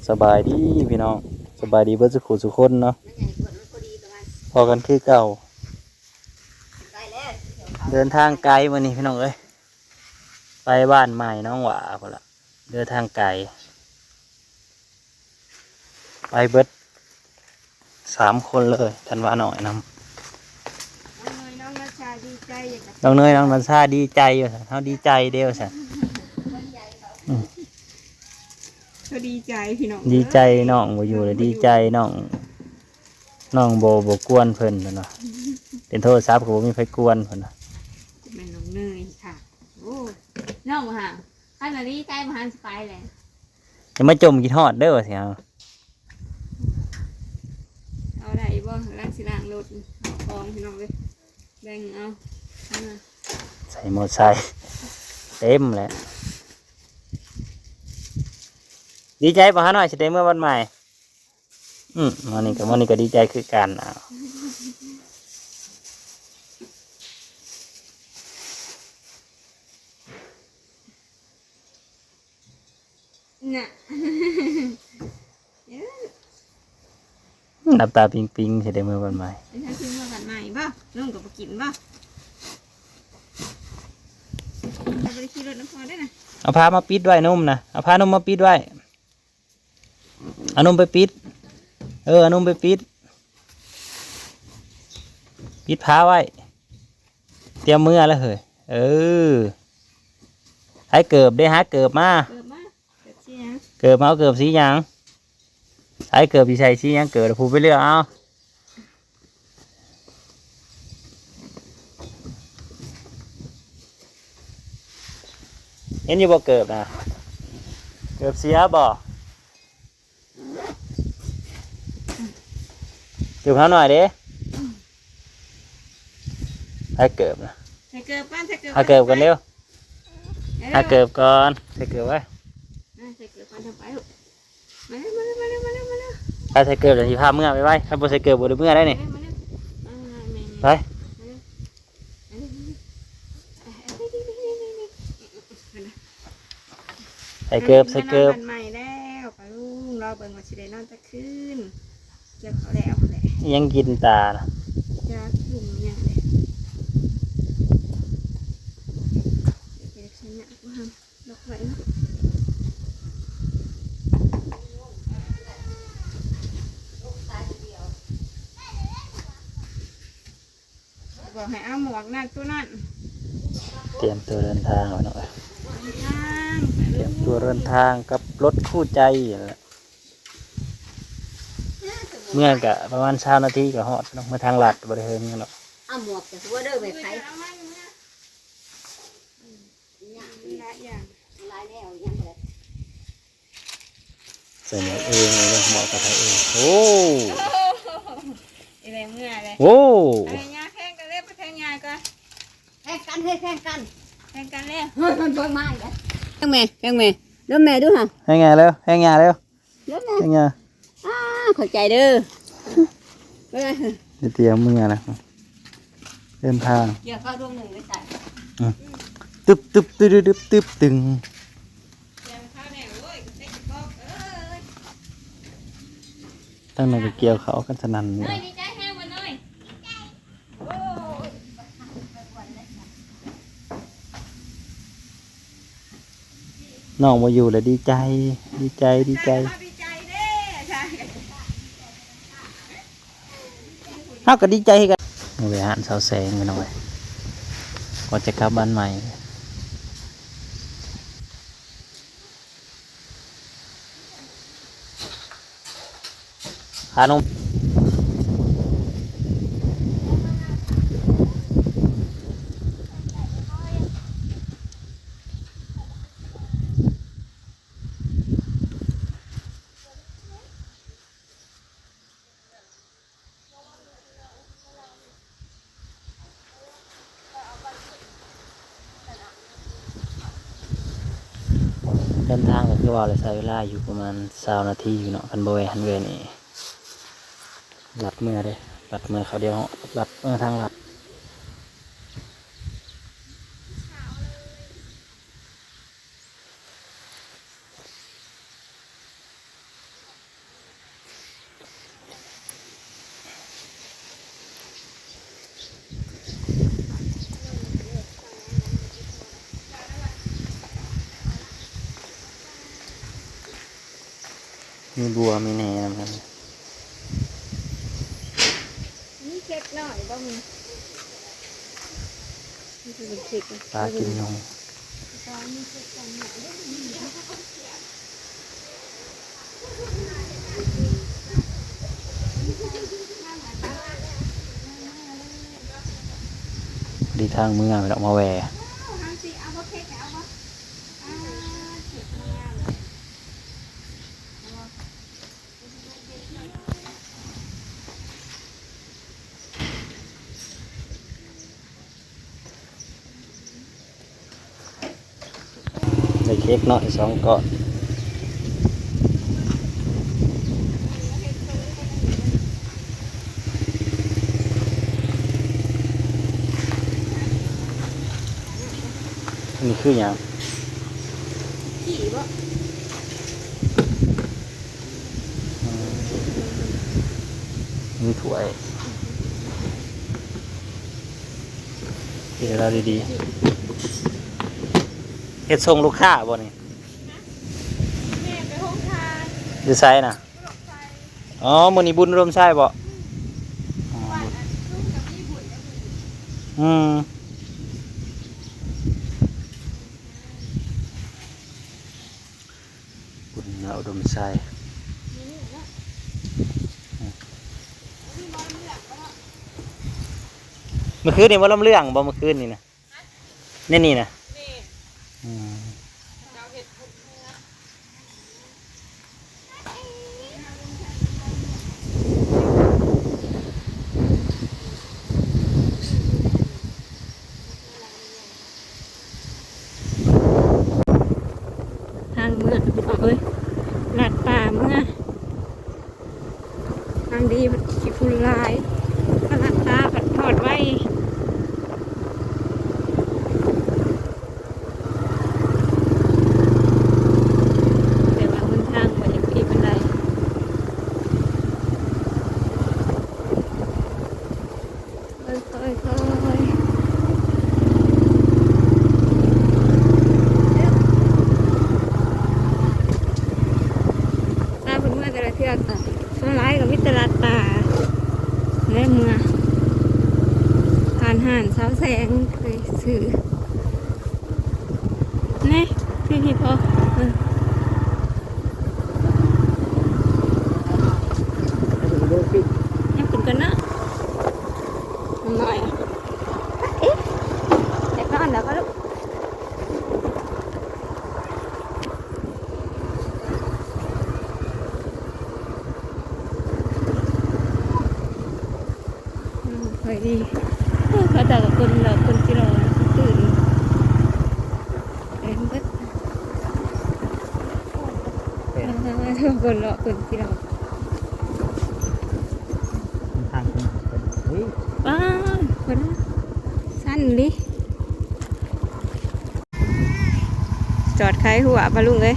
ສະບາຍດີພີ່ນ້ອງ ສະບາຍດີເບິດສູ່ຜູ້ສູ່ຄົນເນາະ ພໍ້ກັນຄືເກົ່າ. ເດີນທາງໄກມື້ນີ້ພີ່ນ້ອງເອີຍ ໄປບ້ານໃໝ່ໜອງຫວ້າພຸ້ນລະ ເດີນທາງໄກ ໄປເບິດສາມຄົນເລີຍ ທັນວານ້ອຍນຳ ນ້ອງເນຍ ນ້ອງນັດຊາດີໃຈ ນ້ອງເນຍ ນ້ອງນັດຊາດີໃຈວ່າຊັ້ນ ເຮົາດີໃຈເດ້ວ່າຊັ້ນ ອືມ ເຂົາດີໃຈພີ່ນ້ອງ ດີໃຈ ເອີຍ ນ້ອງບໍ່ຢູ່ແລ້ວ ນ້ອງບໍ່ຢູ່ ດີໃຈ ນ້ອງ ນ້ອງບໍ່ ບໍ່ກວນເພິ່ນ ເພິ່ນວ່າ ເປັນໂທລະສັບກໍບໍ່ມີໃຜກວນ ເພິ່ນວ່າ ແມ່ນນ້ອງເນຍຄ່ະ ໂອ້ ນ້ອງຫາ ຄັນວ່າດີໃຈບໍ່ຫັນຊິໄປແຫຼະ ຢ່າມາຈົ່ມຄິດຮອດເດີວ່າຊິເອົາ ເອົາໄດ້ບໍ່? ກຳລັງຊິລ້າງລົດ ເອົາຂອງພີ່ນ້ອງເອີຍ ແບ່ງເອົາ ມາ ໃສ່ມໍໄຊເຕັມແຫຼະ ດີໃຈບໍ່ ຫານ້ອຍ ຊິໄດ້ເມືອບ້ານໃໝ່? ອືມ ມື້ນີ້ກໍ ມື້ນີ້ກໍດີໃຈຄືກັນ ອ້າວ ນະ ເອີ ອືມ ຫຼັບຕາປິງໆ ຊິໄດ້ເມືອບ້ານໃໝ່ ເປັນຫຍັງຊິເມືອບ້ານໃໝ່ບໍ່? ນມກໍບໍ່ກິນບໍ່? ບໍ່ໄດ້ຂີ່ລົດນຳພໍ່ເດ້ນະ ເອົາຜ້າມາປິດໄວ້ ນົມນະ ເອົາຜ້ານົມມາປິດໄວ້. ເອົານົມໄປປິດ ເອີ ເອົານົມໄປປິດ ປິດຝາໄວ້ ຕຽມເມືອແລ້ວເຮີ້ຍ ເອີ ໃສ່ເກີບເດ້ ຫາເກີບມາ ເກີບມາ ເກີບສີຫຍັງ? ເກີບມາ ເອົາເກີບສີຫຍັງ? ໃສ່ເກີບຊິໃສ່ສີຫຍັງ ເກີບ ຜູ້ໄປເລືອກເອົາ. ເຫັນຢູ່ບໍ່ເກີບນະ? ເກີບເສຍບໍ່? ເກີບເຮົາໜ້ອຍເດ້. ໃສ່ເກີບນະ. ໃສ່ເກີບກ່ອນ ໃສ່ເກີບ ໃສ່ເກີບກ່ອນເລັວ. ໃສ່ເກີບກ່ອນ ໃສ່ເກີບໄວ້. ອ່າ ໃສ່ເກີບກ່ອນ ຈັ່ງໄປລູກ. ມາເລັວ ມາເລັວ ມາເລັວ ມາເລັວ ມາເລັວ. ຖ້າໃສ່ເກີບຈັ່ງຊິພາເມືອໄວໆ ຄັນບໍ່ໃສ່ເກີບບໍ່ໄດ້ເມືອໄດ້ນີ້. ມາເລັວ ມາເລັວ ອ່າ ແມ່ ໄປ ມາເລັວ ມາເລັວ ມາເລັວ. ໃສ່ເກີບ ໃສ່ເກີບ. ມານອນບ້ານໃໝ່ແລ້ວ ປ້າລຸງ ລໍເບິ່ງວ່າຊິໄດ້ນອນຈັກຄືນ. ກ່ຽວເຂົ້າແລ້ວແຫຼະ. ອີ່ຫຍັງກິນຕານະ? ຈັກ ຫຍັງແຫຼະ. ເຮັດໃສ່ຫຍັງບໍ່ຫັ້ນ ລັອກໄວ້ເນາະ. ບອກໃຫ້ເອົາໝວກນັ້ນໂຕນັ້ນ. ຕຽມຕົວເດີນທາງໄວ້ເນາະ. ເດີນທາງ ຕຽມຕົວເດີນທາງກັບລົດຄູ່ໃຈນັ້ນແຫຼະ. ເມືອກະປະມານຊາວນາທີກະຮອດເນາະ. ເມືອທາງລັດບໍ່ໄດ້ເຖິງເນາະ. ເອົາໝວກໃສ່ຫົວເດີ ໄປໃຜ. ຫຼາຍຢ່າງ ຫຼາຍແນວ ອີ່ຫຍັງກໍໄດ້. ໃສ່ໝວກເອງເລີຍ ເໝາະກັບໃຜເອງ. ໂອ້ ອີແມ່ເມື່ອເລີຍ. ໂອ້ ເອົາໃຫ້ຍ່າແຂ່ງກັນເລີຍ ໄປແຂ່ງຍ່າກ່ອນ. ແຂ່ງກັນເຮີ້ຍ ແຂ່ງກັນ ແຂ່ງກັນເລີຍ. ເຮີ້ຍ ມັນເບິ່ງມາອີກແລ້ວ. ແຂ່ງແມ່ ແຂ່ງແມ່ ເດີແມ່ ດູຫາ. ແຂ່ງຍ່າເລີວ ແຂ່ງຍ່າເລີວ. ເດີແມ່ ແຂ່ງຍ່າ. ອ້າ ຂອບໃຈເດີ. ເອີ ຊິຕຽມເມືອນະ. ເດີນທາງ ກ່ຽວເຂົ້າດວງໜຶ່ງໄປໃສ່. ອືມ ຕຶບ ຕຶບ ຕຶບ ຕຶບ ຕຶບ ຕຶງ. ທາງນັ້ນກໍກ່ຽວເຂົ້າກັນສະນັ້ນ. ເອີຍ ດີໃຈແຮງບໍ່ນ້ອຍ. ນ້ອງບໍ່ຢູ່ແລ້ວ ດີໃຈ ດີໃຈ ດີໃຈ. ເຮົາກໍດີໃຈຄືກັນ. ມາແວ່ຮ້ານສາວແສງ ພີ່ນ້ອງເອີຍ ກ່ອນຈະກັບບ້ານໃໝ່. ຂານົມ. ເດີນທາງກໍຄືວ່າແຫຼະ ໃຊ້ເວລາຢູ່ປະມານຊາວນາທີຢູ່ເນາະ ຄັນບໍ່ແວ່ຫັ້ນແວ່ນີ້. ລັດເມືອເດ້ ລັດເມືອເຂົ້າດຽວ ລັດເມືອທາງລັດ. ເ ມີບົວມີແໜນຳນັ້ນ. ມີເຄັກນ້ອຍບໍ່ມີ? ມີແຕ່ເຄັກ ປາກິນຍຸງ. ດີທາງເມືອ ໄປດອກມາແວ່. ໄດ້ເຄັກນ້ອຍສອງກ້ອນ. ອັນນີ້ຄືຫຍັງ? ຂີ້ບໍ? ອືມ ມີຖ້ວຍ ເຮັດໃຫ້ລາວດີໆ. ເຮັດສົ່ງລູກຄ້າບໍ່ນີ້? ແມ່ນ ໄປໂຮງທານ. ຢູ່ໃສນະ? ອຸດົມໄຊ. ອໍ ມື້ນີ້ບຸນອຸດົມໄຊບໍ່? ອືມ ອໍ ວັນອັນລຸງກໍມີບຸນແລ້ວມື້ນີ້. ອືມ. ບຸນເນາະ ອຸດົມໄຊ. ມື້ນີ້ເນາະ ອືມ ມື້ຄືນນີ້ບໍ່ລຳເລື່ອງບໍ່? ມື້ຄືນນີ້ນະ ໃນນີ້ນະ? ແມ່ນ. ອືມ. ເຂົາເຈົ້າເຮັດບຸນເຮືອນ. ທາງເມືອພີ່ນ້ອງເອີຍ ລັດປ່າເມືອ. ທາງດີມັນຂີ້ຝຸ່ນຫຼາຍ ຖ້າລັດປ່າພັດຮອດໄວ. ແຕ່ວ່າຫົນທາງບໍ່ຢາກດີປານໃດ. ຄ່ອຍໆ ຄ່ອຍໆ ພາເພິ່ນເມືອແຕ່ລະເທື່ອກໍສ່ວນຫຼາຍກໍມີແຕ່ລັດປ່າ ແລະ ເມືອຜ່ານຮ້ານສາວແສງໄປຊື້. ນີ້ ພີ່ໆ ພໍ່ ເອີ ຍັບຂຶ້ນກ່ອນເນາະ ນ້ອງນ້ອຍ. ເອະ ຢາກນອນແລ້ວບໍ່ລູກ? ອືມ ຄ່ອຍດີ. ເອີ ເຂົາເຈົ້າກໍຄົນລອກຄົນຊິລໍຕື່ນເຕັມເບິດ. ເອີ ຄົນລອກຄົນຊິລໍ. ທາງຂຶ້ນໄປ ເອີຍ ປ້າ ເພິ່ນ ຊັນເດ. ຈອດຂາຍຫົວປະລຸງເອີຍ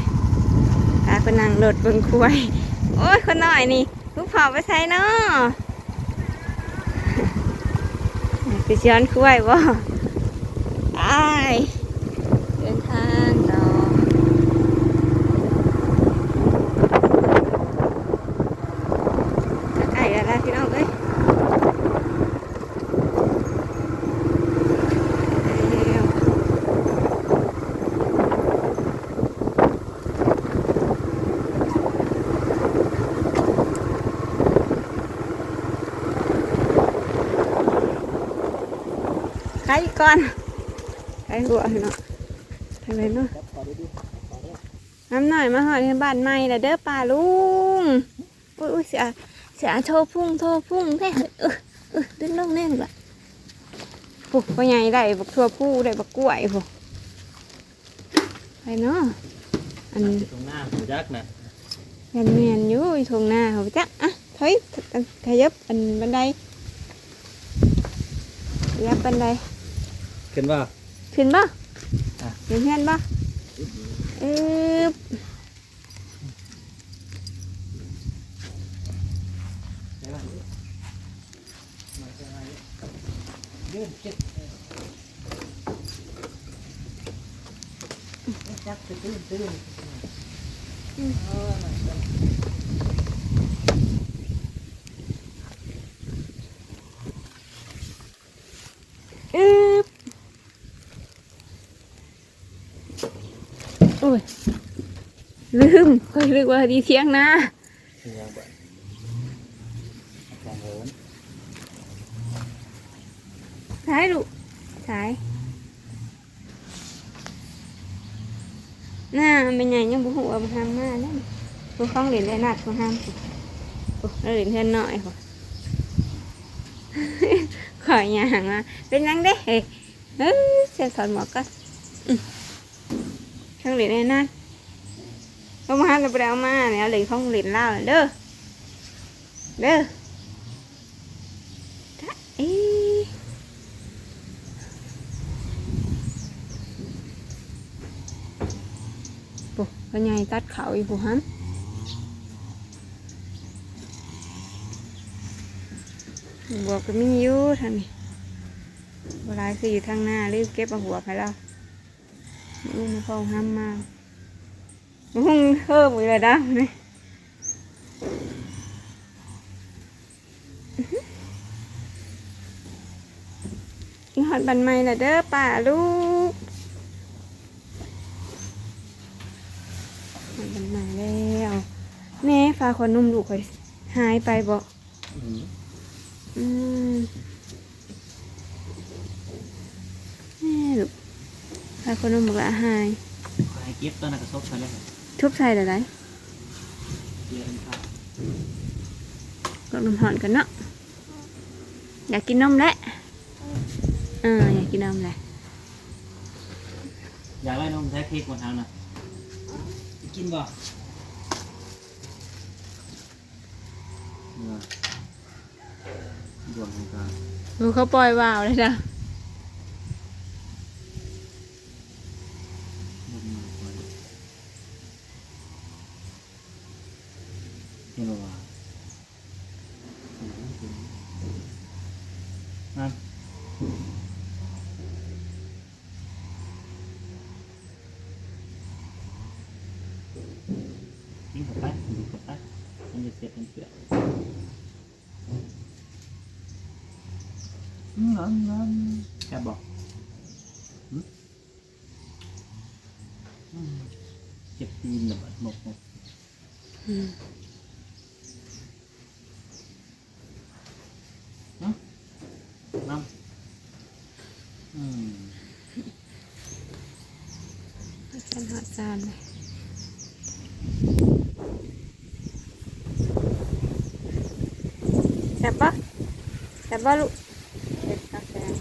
ພາໄປນັ່ງລົດເບິ່ງຄວາຍ. ໂອ້ຍ ຄົນນ້ອຍນີ້ ລູກພໍ່ໄປໃສເນາະ? ໄປສວນຄວາຍບໍ່? ໄປ ເດີນທາງຕໍ່. ໃກ້ແລ້ວລະພີ່ນ້ອງເອີຍ. ໄປກ່ອນ ໄປຫົວເນາະ. ທາງໃດເນາະ? ນ້ອງນ້ອຍມາຮອດເຮືອນບ້ານໃໝ່ແລ້ວເດີປ້າລຸງ. ອຸ້ຍ ອຸ້ຍ ເສຍ ເສຍ ໂທພຸ້ງ ໂທພຸ້ງແທ້. ເອີ ເອີ ດຶງລົງແນ່ລະ. ໂອ້ ພໍ່ໃຫຍ່ໄດ້ບັກຖົ່ວພູ ໄດ້ບັກກ້ວຍພຸ້ນ. ໃຜເນາະ? ອັນ ຢູ່ທົ່ງນາບໍ່ຈັກນະ. ແມ່ນ ແມ່ນຢູ່ ຢູ່ທົ່ງນາບໍ່ຈັກ. ອ່ະ ຖອຍ ຂະຫຍັບອັນບັນໄດ ຂະຫຍັບບັນໄດ. ຂຶ້ນບໍ່? ຂຶ້ນບໍ່? ອ່ະ ເຫັນເຮືອນບໍ່? ອຶບ. ຍືນເຈັບ ຈັກຕື່ນໆ. ອືມ ອືບ ໂອ້ຍ ລືມ ຂ້ອຍນຶກວ່າຢູ່ຖຽງນາ. ເປັນຫຍັງບັດ ຂອງເຮີນ ສາຍລູກ ສາຍ ໜ້າແມ່ໃຫຍ່ຍັງບໍ່ຮູ້ວ່າບັກຮຳມາແລ້ວນີ້. ຜູ້ຂອງຫຼິ້ນໄດ້ນັດຜູ້ຮຳ ຜູ້ ຜູ້ລາວຫຼິ້ນເຮືອນນ້ອຍພຸ້ນ. ຂ້ອຍຍ່າງມາ ເປັນຫຍັງເດ້ ເອີ ເຊນຖອດໝວກກ່ອນ. ອືມ ເຄື່ອງຫຼິ້ນແນ່ນອນ ເອົາມາແລ້ວບໍ່ໄດ້ເອົາມາ ແນວຫຼິ້ນຂອງຫຼິ້ນລາວເດີ ເດີ ຕາເອ. ໂອ້ ພໍ່ໃຫຍ່ຕັດເຂົ້າຢູ່ພຸ້ນຫັ້ນ. ບວບກໍມີຢູ່ທາງນີ້ ບໍ່ຫຼາຍຄືຢູ່ທາງໜ້າ ລືມເກັບເອົາບວບໃຫ້ລາວ. ມື້ອື່ນພໍ່ຮຳມາ ຫຸ່ງເຮີບອີກແລ້ວດາວນີ້. ຮອດບ້ານໃໝ່ແລ້ວເດີປ້າລູກ ຮອດບ້ານໃໝ່ແລ້ວ. ແນ່ ຜ້າຂວດນົມລູກຂ້ອຍຫາຍໄປບໍ? ອືມ ອືມ ແນ່ລູກ ພາຄົນມາບອກລະຫາຍ ຂ້ອຍໃຫ້ເກັບຕອນນັ້ນກະທົບໃສ່ແລ້ວ ທຸບໃສ່ແລ້ວໃດ ເກລືອເປັນຂາວ ກອກນ້ຳຮ້ອນກັນເນາະ. ຢາກກິນນົມແຫຼະ ເອີ ຢາກກິນນົມແຫຼະ ຢາກໄດ້ນົມແທ້ ເຄ້ກໝົດທາງນະ ກິນບໍ່? ເອີ ດວງຂອງການ ໂອ້ ເຂົາປ່ອຍວາວເລີຍຈ້ະ ເຫັນບໍ່ວ່າ ນັ້ນ ກິນເຂົ້າໄປ ດູດເຂົ້າໄປ ມັນຈະເຈັບ ມັນເປື້ອນ. ອືມ ແຊບບໍ່? ຫືມ ອືມ ເຈັບຕີນລະບາດ ໝົກໆ ອືມ ຫືມ ນ້ຳ ອືມ ຮອດເຮືອນຮອດຊານເລີຍ ແຊບບໍ່? ແຊບບໍ່ລູກ? ເປັນຕາແຊບ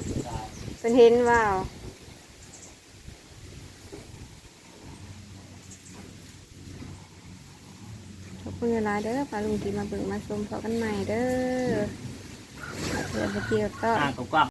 ເພິ່ນເຫັນວ່າ ຂອບຄຸນຫຼາຍໆເດີປ້າລຸງທີ່ມາເບິ່ງມາຊົມ ພໍ້ກັນໃໝ່ເດີ ເພື່ອນໄປທ່ຽວຕໍ່ ອ່ານກວ້າງ